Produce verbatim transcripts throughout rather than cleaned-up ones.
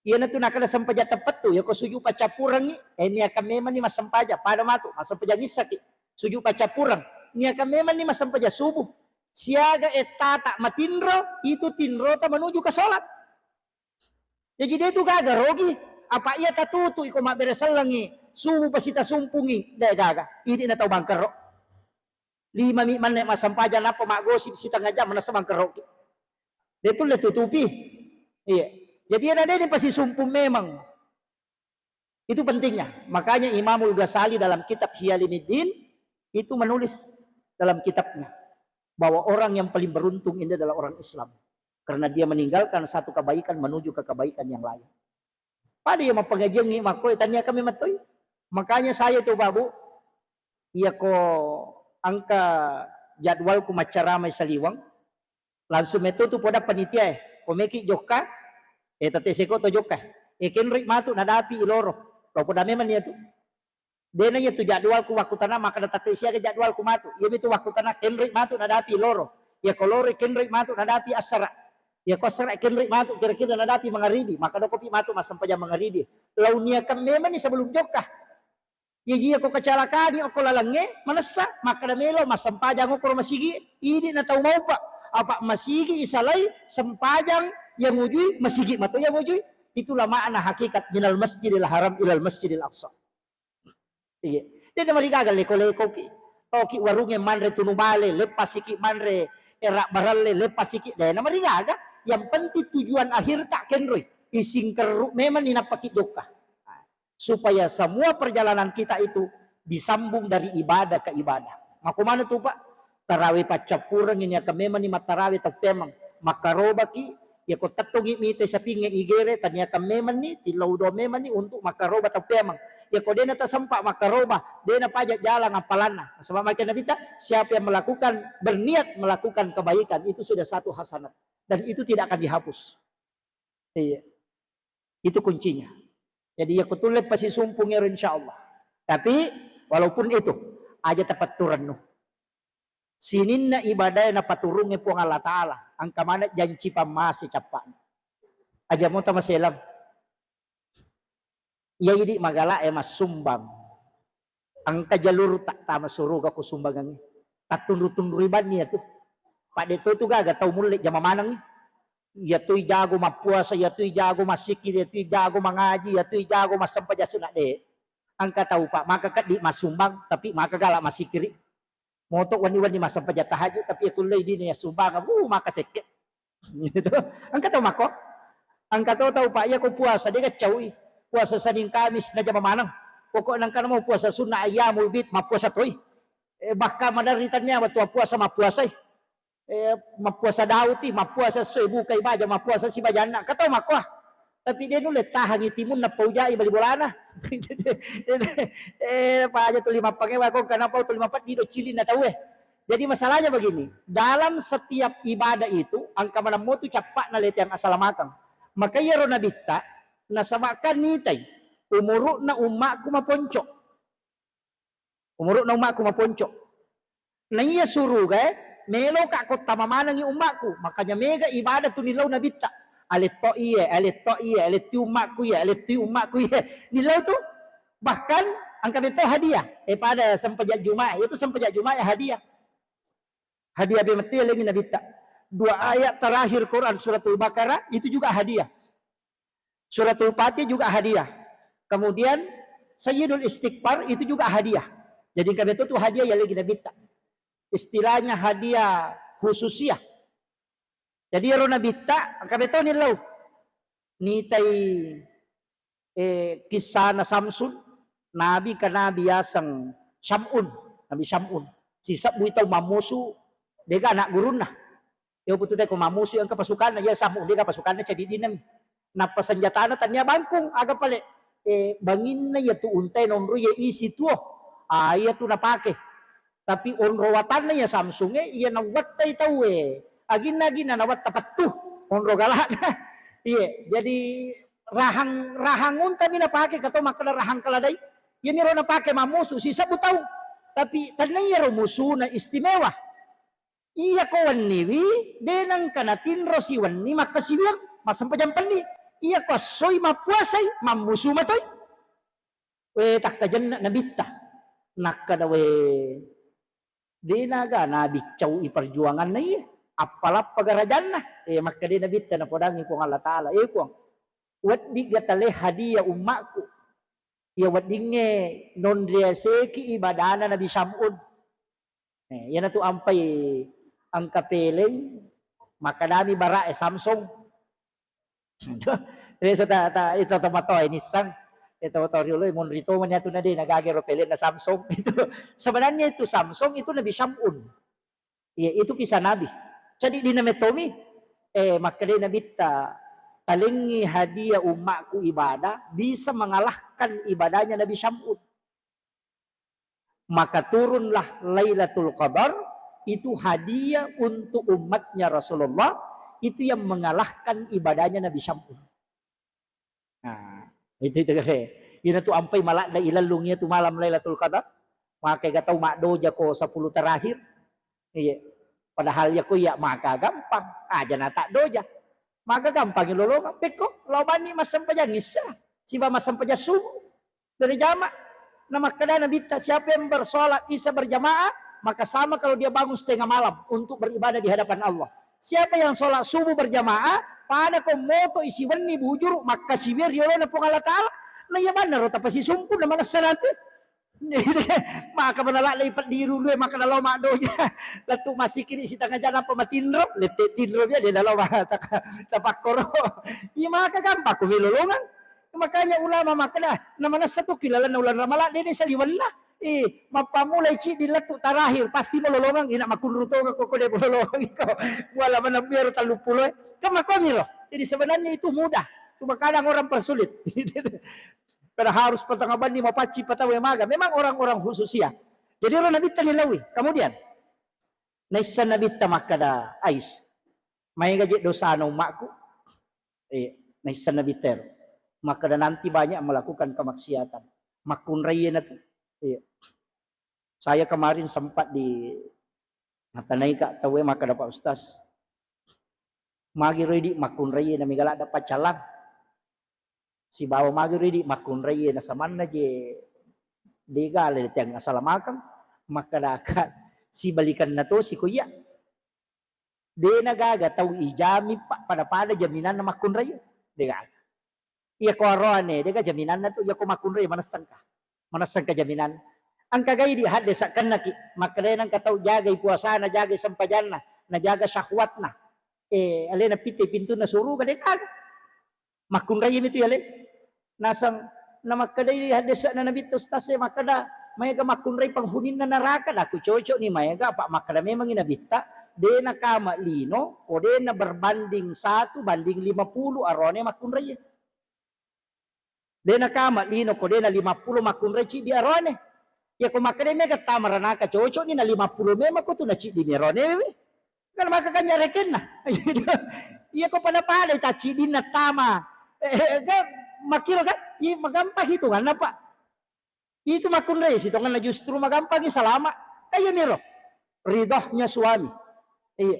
Iyanatu nakkeda sempajang teppettu, yako sujud paccappurengngi, eh, niakan memanni massempajang, pada matu, massempajang issaki, sujud paccappureng, niakan memanni massempajang subuh. Siaga ettata matinro, itu tinrota menuju ke sholat. Jaji de tu gaga rogi, apa iya tatutu iko mabbere sellengngi, subuh pasi tasumpungi, de gaga, idi na tau bangkero. Lima mi manne massempajang nappa maggosip sitengnga jam, manessa bangkeroki. De tulle tutupi. Iya. Jadi ada de pasisumpung memang. Itu pentingnya. Makanya Imamul Ghazali dalam kitab Ihya Ulumuddin itu menulis dalam kitabnya bahwa orang yang paling beruntung ini adalah orang Islam. Karena dia meninggalkan satu kebaikan menuju ke kebaikan yang lain. Pada iya mappangajiangngi makko, tania kami mattoi. Makanya saya itu, Pak Bu, iya ko engka jadwalku maccaramai saliweng, langsung metu tu poda panitia e, ko meki jokka, eh, tette seko to jokka, eh, kenroi matu nadapi iloro, lo poda memang iya tu. Dena iya tu jadwalku wakkutana, makkeda tette siaga jadwalku matu, iya mitu wakkutana kenroi matu nadapi iloro, iya ko loro kenroi matu nadapi assara, iya ko assara kenroi matu kira-kira nadapi mangaribi, maka dokopi matu massempajang mangaribi, lau niakan memang ni sebelum jokka. Jaji iya ko kecelakaan okko lalengnge manessa, makkeda melo massempajang okko ro masigi, idi na tau maupa. Apa masigi isalai sempajang yang ujui, masigi mato yang ujui. Itulah makna hakikat minal masjidil haram ilal masjidil aqsa. Iya. De na marigaga leko-lekoki. Toki warungnge manre tunu bale, leppasiki manre era baralle, leppasiki. De na marigaga. Yang penting tujuan akhir tak kenroi. Ising kerru memang ni nappaki jokka. Supaya semua perjalanan kita itu disambung dari ibadah ke ibadah. Mako mana tu, Pak? Tarawe paccappureng ini akan memang ni mattarawe tau pemang. Makkarobaki, ya ko tettongi mite sapinge igere, taniakan memang ni, tillau do memang ni untuk makkaroba tau pemang. Ya ko dena tasempa makkaroba, dena pajak jalan apalanna. Sebab makin Nabi ta, siapa yang melakukan, berniat melakukan kebaikan, itu sudah satu hasanat. Dan itu tidak akan dihapus. Iya. Itu kuncinya. Jadi, ya kutulle pasisumpung ero, insya Allah. Tapi, walaupun itu, aja tapatturennu. Sininna ibadah napaturungnge Puang Allah Ta'ala, engka maneng janci pammase cappa'na. Aja mo tamaselang. Iya idi magala e massumbang. Engka jalur tak tama suruga ku sumbangangnge. Tattunru-tunrui banni ya tu. Pak de to tu gaga tau mulle jama maneng. Iya tu jago mappuasa, iya tu jago massikki, iya tu jago mangaji, iya tu jago massempajang sunat de. Engka tau, Pak, maka keddi massumbang, tapi maka gala massikiri. Moto wenni-wenni massempajang tahajud, tapi ya kullei dini ya sumbang, uh, maka sekke. Gitu. Engka tau mako. Engka to tau, Pak, iya ko puasa, de gaccaui. Puasa Senin Kamis, najama maneng. Pokokna engka namo puasa sunnah ayyamul bid, mappuasa toi. Eh, bahkan maderri tania wettu puasa, mappuasai. Eh, mappuasa dauti, mappuasa soi bukai baja, mappuasa sibajanna. Engka tau mako. Tapi de nulle tahangi timunna paujai bali bolana. Eh, paja tuli mappangewa ko, kenapa tuli mapeddi do cilinna tauwe. Jadi masalahnya begini, dalam setiap ibadah itu engka maneng motu cappa'na letiang asalamakeng. Maka iyaro nabitta, nasabakkan nitai, umuru'na ummakku maponco. Umuru'na ummakku maponco. Naiya surugae, meloka ko tama manengi ummakku. Makanya mega ibadah tu nilau nabitta. Aletto iye, aletto iye, aletti ummakku iye, aletti ummakku iye. Nilau tu, bahkan engka beto hadiah. Eh, pada sempajak Jumat, itu sempajak Jumat ya hadiah. Hadiah be matti lengi nabitta. Dua ayat terakhir Quran suratul Baqarah itu juga hadiah. Suratul Fatihah juga hadiah. Kemudian Sayyidul Istighfar itu juga hadiah. Jadi engka beto tu hadiah ya lagi nabitta. Istilahnya hadiah khususiyah. Jadi ero nabitta engka beto ni lau. Nitai eh, kissana Samsun, nabi ka nabi yaseng Syamun, Nabi Syamun. Sisebbui tau mammusu, dega anak gurunna. Iya putu teko mammusu engka pasukanna, iya Syamun dega pasukanna cadiddinna mi. Nappa senjatana tania bangkung, aga pale, eh, banginna iya tu untai nonro iya isi tuo. Ah, iya tu napake. Tapi onro watanna iya Samsungnge, iya nawattai tauwe. Aginna-aginna nawatta pettu. Onro galakna. Iya, jadi rahang, rahang unta mi napake, kato makkeda rahang keledai. Iya miro napake mammusu, sisebbu tau. Tapi tania iyaro musuna istimewa. Iya ko wenniwi, de nengka natinro siwenni makkasiwiang, massempajang penni. Iya ko essoi mappuasai, mammusu matoi. We, takkajenna nabitta. Nakkada we, denaga nabiccau i perjuanganna iye. Appalappa garajanna. Eh, makkeda nabitta napodangi Puang Allah Ta'ala. Eh, Puang, weddigga tale hadiah ummakku. Iya weddingnge nonriaseki ibadana Nabi Syam'un. Eh, iyanatu ampai engka peleng, makkadami bara'e Samsung. Biasa ta, ta, itu tomatoa ini sang, itu tomatoa riolo, eh, monri tomani atu nade nagage ro pelenna Samsung. Itu sebenarnya itu Samsung itu Nabi Syam'un. Iya, itu kisah Nabi. Jadi di nametomi, eh, makkeda Nabitta, talengi hadiah ummakku ibadah bisa mengalahkan ibadahnya Nabi Syam'un. Maka turunlah Lailatul Qadar, itu hadiah untuk umatnya Rasulullah, itu yang mengalahkan ibadahnya Nabi Syam'un. Nah, itu, itu kare. Ina tu ampai maladda ilallung iya tu malam Lailatul Qadar. Maka ga tau maddoja ko sepuluh terakhir. Iya. Padahal ya ko iya maka gampang. Aja na tak doja. Maka gampang lolongang. Pekko, lao bani massempajang isya. Siba massempajang subuh. Berjamaah. Nah, makkeda Nabitta, siapa yang bersolat isya berjamaah, maka sama kalau dia bangun setengah malam untuk beribadah di hadapan Allah. Siapa yang sholat subuh berjamaah, pada ko moto isi wenni bujuru, makkasiwiang riolona Puang Allah Ta'ala. Nah, iya banna ro tapasisumpu na manessa nanti. Maka mana lak lagi peddiru lu, maka na lao maddoja. Lettu masikiri sitengah jana apa matinro, lette tinro dia dia na lao ma-, tak-, tapakkoro. Iya maka gampang ko melolongang. Makanya ulama makkeda, na manessa tu kilalanna ulana Ramalang, de saliwenna. Eh, mappamulai ciddi lettu tarakhir, pasti malolongang, ina makunru tonga ko, ko de malolongang ko. Wala maneng biar telluppulo, eh. Kan makomi ro. Jadi sebenarnya itu mudah. Cuma kadang orang persulit. Karena harus pertengahan ni mapacci patau maga. Memang orang-orang khusus ya. Jadi orang Nabi tadi lawi. Kemudian, naissa Nabitta makkeda, Ais, maega je dosana ummakku. Eh, naissa Nabitta ero. Makkeda nanti banyak melakukan kemaksiatan. Makkunrai na tu. Iya. Saya kemarin sempat di matanaika tauwe makkeda, Pak Ustaz, magi roi di makkunrai na mega ladda paccalang. Sibawa magi ridi makkunrai na samanna je dega le tiang asalamakeng, makkedaka sibalikanna tosi ko iya. Dena gaga tau ijami pa-, pada-pada jaminanna makkunrai. Dega. Iya ko aroane, dega jaminanna tu, iya ko makkunrai manessengka. Manessengka jaminan. Engka gai di hadde sakkennaki, makkedai engka tau jagai puasana, jagai sempajanna, najaga syahwatna. Eh, alena pitte pintunna suruga, dega. Makkunrai mitu yale. Naseng namakkedai haddese'na Nabitta Ustaz e makkeda, maega makkunrai penghuni'na neraka, daku cocok ni maega, apa makkeda memangi Nabitta, dena kama lino, ko dena berbanding satu banding lima puluh arone makkunrai. Dena kama lino, ko dena lima puluh makkunrai ciddi arone. Iya ko makkeda mega tama ranaka cocok ni na lima puluh memang ko tu na ciddi mi arone we. Kan maka kan nyarekenna. Iya ko pada-pada ta ciddinna tama. Eh, eh, kan makkiro kan? Iya magampang hitunganna, Pak. Itu makkunrai sitonganna justru magampangi salama. Kaya miro. Ridhonya suami. Iya.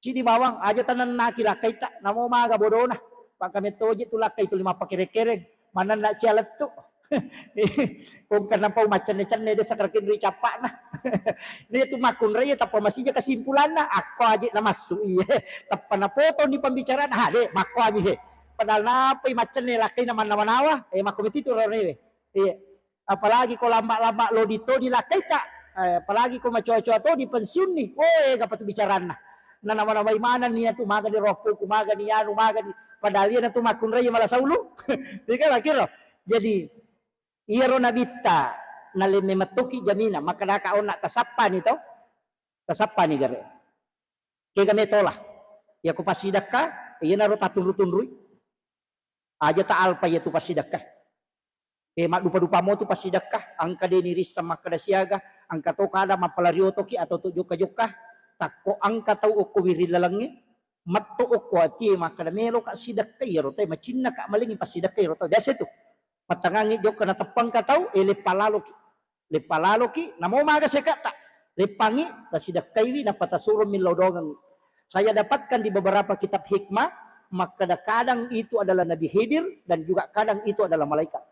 Cidi bawang aja tanennaki lakkaita, namo maga bodona. Pakamettoji tu lakkai tuli mappakere-kereng. Manenna cia lettu. Kong kenapa maccenne-cenne desa kerkin ri cappana. Dia tu makkunrai tappa masija kesimpulanna. Akko aje namassu iye. Tappa napotoni pembicaraan. Ha, de, makko abi he. Padahal napai maccenne lakkai na mannawa-nawa. Eh, makko metitu rone we. Iya. Apalagi ko lamba-lamba lodi to di lakkaita, eh, apalagi ko macoa-coa to di pensiunni. Oh, eh, gapa tu bicaranna. Nanawa-nawai manenni atu, magani roppoku, magani anu, magani. Padahal iya natu makkunrai mala saulu. Iya kan, akhirnya. Jadi, iyaro Nabitta nalemme mettoki jamina, makkedaka onna tasappani to. Tasappani gare. Kega metola. Iya ko passidekka, iyanaro tatunru-tunrui. Aja ta alpa iya tu passidekka. Eh, maddupa-dupa mo tu passidekka, engka de nirisseng makkeda siaga, engka to kada mappalari otoki atau to jokka-jokka, takko engka tau okko wiring lalengnge, metto okko atie makkeda meloka sidekka iyaro tau, macinnaka malengi passidekka iyaro tau. Biasa tu. Mattangangi jokka nateppangka tau, eh, leppa laloki. Leppa laloki, namo maga sekatta. Leppangi, tasidekkaiwi, nappa tasuro millau dongengi. Saya dapatkan di beberapa kitab hikmah, makkeda kadang itu adalah Nabi Khidir dan juga kadang itu adalah malaikat.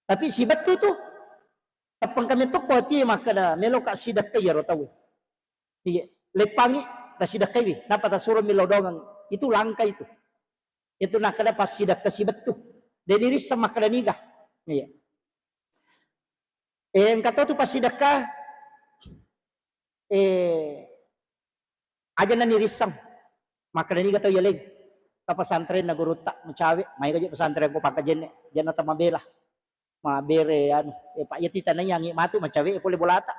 Tapi sibettu tu, teppengka metto ko atie makkeda meloka sidekka iyaro tauwe. Iya, leppangi, tasidekkaiwi, nappa tasuro millau doangeng. Itu langka itu. Itu nakkeda passidekka sibettu. De' nirisseng makkeda niga. Iya. Eh, engka to tu passidekka, eh, aja na nirisseng. Makkeda niga tau yaleng. Ka pesantrenna gurutta, macawe, maega je pesantren ko Pangkajenne, janna tamabela. Mabere anu, eh, Pak, iya titanaiangi matu macawe pole bolata.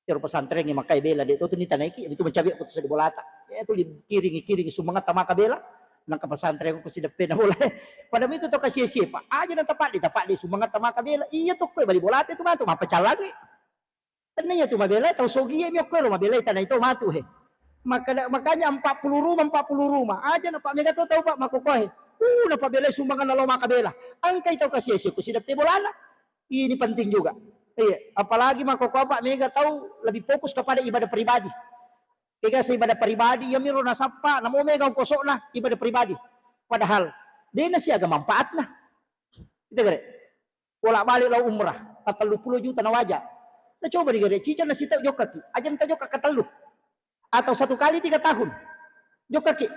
Ero pesantrengnge makkai bela, de' to tu nitanaiki, itu macawe ko tu seddi bolata. Eh, tuli kiringi, kiringi sumangetta maka bela. Nangka pesantren ko sideppena bola. Pada mitu to kasie-sie, Pak. Aja na tapadde, tapadde sumangetta maka bela. Iya to ko bali bolata itu matu, mappacallangi. Tennia tu mabela tau sogie mi okko ero mabela tanai to matu he. Maka-, makanya empat puluh rumah, empat puluh rumah. Aja na Pak mega to tau Pak makokohe. Uh, na Pak bela sumbangan lo maka bela. Angkai tau kasie-sie ku sideppe bolana. Ini penting juga. Iya, apalagi makokohe Pak mega tau lebih fokus kepada ibadah pribadi. Kega se ibadah pribadi, ya miro nasappa, namo mega ongkosokna ibadah pribadi. Padahal, de' nasiaga manfaatna. Kita gere. Bolak-balik lao umrah, pattellu pulo juta nawaja. Tacoba di gere, ciceng nasitau jokkaki, aja na tajokka katellu. Atau satu kali tiga tahun. Jokkaki.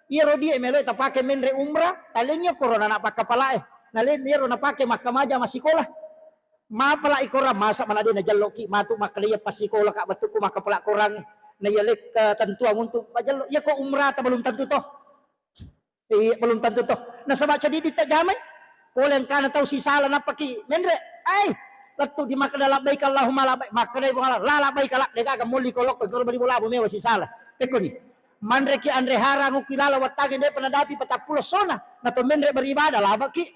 Iyaro die melo tapake menre umrah, talengngi korona na pakkapalae. Nalen iyaro napake makkamaja massikola. Mapala ikorang masa mana de' najelloki, matu makkalea passikola ka bettukku makkapala korang. Na iya lekka tentuang untuk majello. Iya ko umrah ta belum tentu toh. Iya, belum tentu toh. Nasaba cedidi tajamai. Pole engkana tau sisala nappaki menre. Ai, lettu di makkeda labbaik Allahumma labbaik. Makkedai Puang Allah, la labbaik la, degaga molli kolokko, guru bali bola mewa sisala. Pekkoni. Manreki anre harang ukki lalo wattange de' pernah dapi patappulo sona. Nato menre beribadah labaki.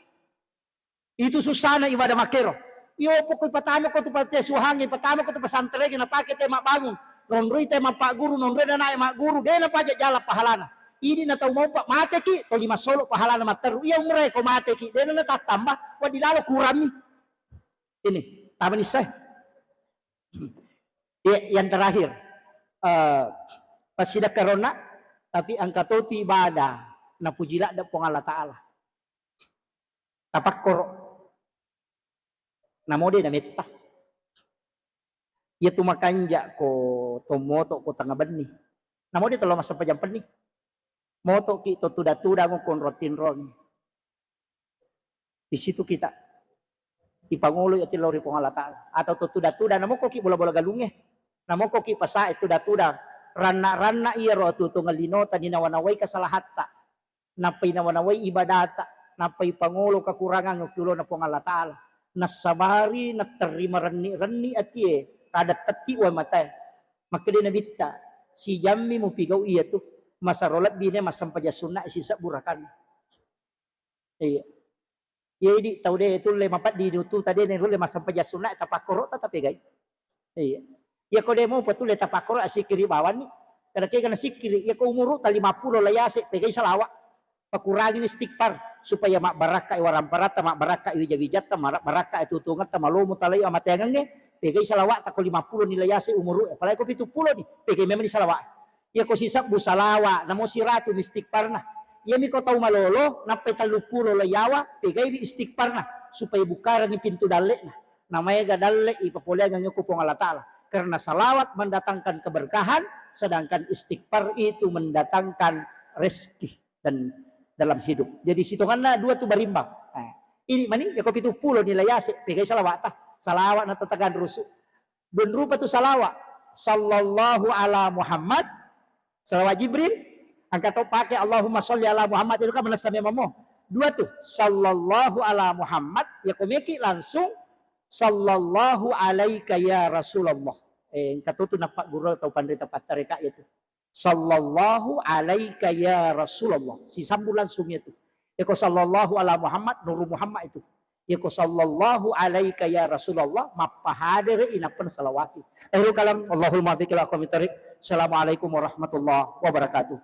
Itu susana ibadah makkero. Iyo pokok patama ko tu pate suhangi, patama ko tu pesantrengi, napake te mabbangung. Nonroi te mappaguru, nonroi na nae magguru, de' napaja jala pahalana. Ini na tau maupa mateki, toli massolo pahalana matteru. Iya umre ko mateki, de' na tattamba, waddi lalo kurammi. Ini, tama nissai. Iya, yang terakhir, eh, passidekkaronna, tapi engka totu ibadah, napuji ladde Puang Allah Ta'ala. Tapakkoro. Namo de' nametta. Iyatu makanja ko to moto ko tengnga benni. Namo de' tolo massempajang penni. Motoki to tuda-tudang ko onrong tinrong. Di situ kita ipangolo ati lao ri Puang Allah Ta'ala. Atau to tuda-tudang, namokoki bola-bola galungnge. Namokoki pasae tuda-tudang. Ranna-ranna iyaro atuo-tuongeng linota ninawa-nawai kesalahatta. Nappai nawa-nawai ibadata, nappai pangolo kakurangang okki ulona Puang Allah Ta'ala. Nassabari natterri marenni-renni atie, kada tetti wae matae. Makkeda Nabitta, sijammi mupigau iyatu, masero lebbi ne massempajang sunna sisebbu rakanna. Iya. Iya, idi tau de tulle mapeddi dutu ta de ne rulle massempajang sunna tapakkoro ta tapegai. Iya. Iya ko de mo patulle tapakkoro asikiri bawanni. Kada kega nasikiri, iya ko umuru ta lima pulo layase pegai salawa. Pakurangini istighfar supaya mabbarakka i waramparatta, mabbarakka i wija-wijatta, mabbarakka i tutungetta, malomo talai amateangengnge, pegai salawa ta ko lima pulo ni layase umuru, apalagi ko pitu pulo ni, pegai memang ni salawa. Iya ko sisebbu salawa, namo siratu mi istighfarna. Iya mi ko tau malolo, nappai tellu pulo layawa, pegaiwi istighfarna supaya bukarangi pintu dalle'na. Namaega dalle ipapoleangengngi ko Puang Allah Ta'ala. Karena salawat mendatangkan keberkahan, sedangkan istighfar itu mendatangkan rezeki dan dalam hidup. Jadi sitonganna dua tu berimbang. Nah, ini mani, iya ko pitu pulo ni layase, pegai salawata. Salawa na tatagan rusu. Dua rupa tu salawa. Sallallahu ala Muhammad, salawa Jibril, engka to pake Allahumma sholli ala Muhammad, itu kan manessa memang mo. Dua tu, sallallahu ala Muhammad, iya ko meki langsung, sallallahu alaika ya Rasulullah. Eh, engka to tu nappa guru tau panrita pattareka itu. Sallallahu alaika ya Rasulullah. Sisambung langsung itu. Eko sallallahu ala Muhammad, nuru Muhammad itu. Eko sallallahu alaika ya Rasulullah, mappahadere inappa salawati. Akhirul kalam, Allahul muwaffiq ila aqwamit thariq. Assalamualaikum warahmatullahi wabarakatuh.